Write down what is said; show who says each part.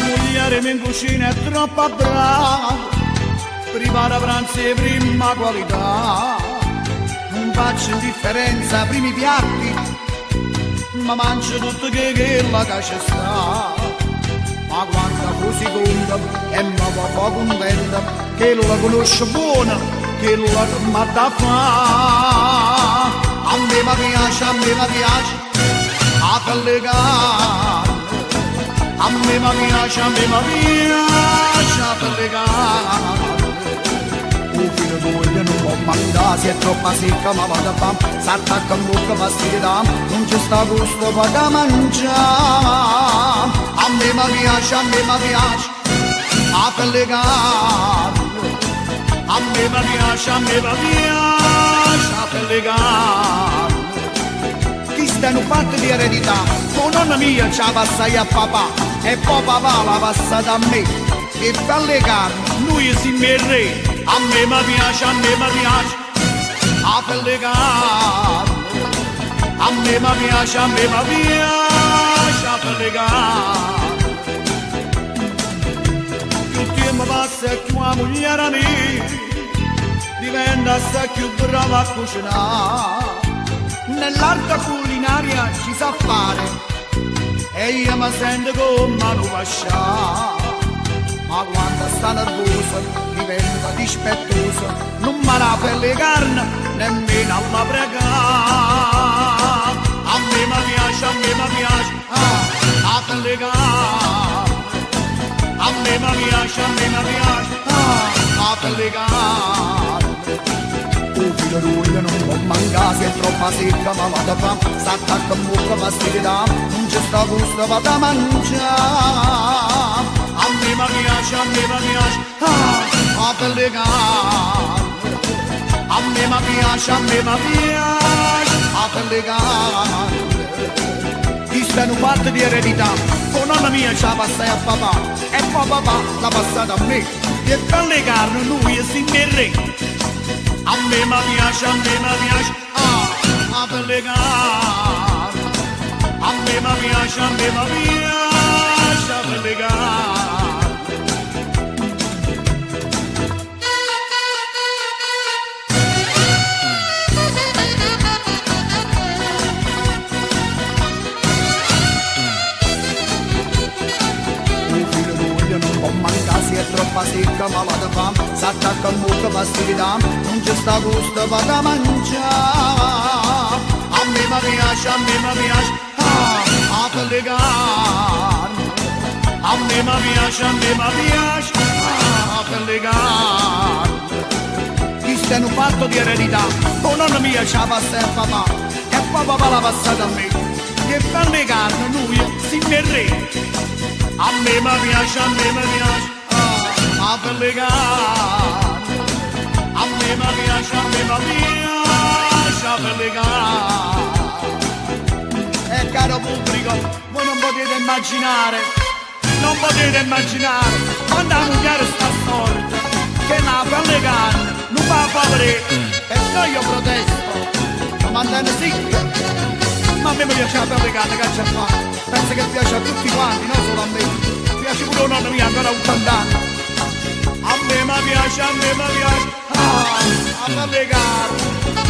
Speaker 1: Muglierema in cucina è troppo brava, prepara pranzi 'e primma qualità. Nun faccio differenza, primi piatti, ma mangio tutto che chella che ci sta. Ma quando fu seconda e mi fa contenta, che la conosce buona, che la che m'ha da fa. A me mi piace, a me mi piace, a felle carne. A me mi piace, a me mi piace, a felle carne. 'O filo d'uoglio nun po' mancà, si è troppa secca ma va da fam, s'attacca 'n bocca fastidio, nun ce sta gusto pe da mangià. A me mi piace, a me mi piace, 'a fella 'e carne. A me mi piace, a me mi piace, 'a fella 'e carne. Chisto è nu fatto di eredità, 'o nonno mio ce 'a passaje a papà e poi papà l'ha passata a me. 'E felle 'e carne, nuje simm' 'e re. A me mi piace, a me mi piace, 'a fella 'e carne. A me mi piace, a me mi piace, 'a fella 'e carne. Cchiù tiempo passa e cchiù 'a mugliera mia diventa assai cchiù brava a cucinà. Nell'arte culinaria ci sa fare e io mi sento come nu pascià. Ma quando sta nervosa diventa dispettosa, nun me dà fella 'e carne nemmeno alla pregà. A me mi piace, a me mi piace, ah, 'a fella 'e carne. A me mi piace, a me mi piace, ah, 'a fella 'e carne. 'O filo d'uoglio nun po' mancà, si è troppa secca ma va da fam, s'attacca 'n bocca fastidio, nun ce sta gusto pe da mangià. A me mi piace, a me mi piace, ah, 'a fella 'e carne. A me mi piace, a me mi piace, 'a fella 'e carne. Chisto è nu fatto di eredità, 'o nonno mio ce 'a passaje a papà e poi papà l'ha passata a me. 'E felle 'e carne nuje simm' 'e re. A me mi piace, a me mi piace, ah, 'a fella 'e carne. A me mi piace, a me mi piace, 'a fella 'e carne. 'O filo d'uoglio nun po' mancà, si è troppa secca ma va da fam, s'attacca 'n bocca fastidio, nun ce sta gusto pe da mangià. A me mi piace, a me mi piace, ah, 'a fella 'e carne. A me mi piace, a me mi piace, ah, 'a fella 'e carne. Chisto è nu fatto di eredità, 'o nonno mio ce 'a passaje a papà e poi papà l'ha passata a me. 'E felle 'e carne nuje simm' 'e re. A me mi piace, a me mi piace, ah, 'a fella 'e carne. A me mi piace, a me mi piace, 'a fella 'e carne. E caro pubblico, voi non potete immaginare, non potete immaginare quando la mugliera sta storta, che la fella 'e carne nun fa favorire. Perciò io protesto, mi mantengo zitto. Ma a me mi piace la fella 'e carne che c'è fa. Penso che piace a tutti quanti, non solo a me. Piace pure a nonno mio ancora 80 anni. A me mi piace, a me mi piace, ah, 'a fella 'e carne.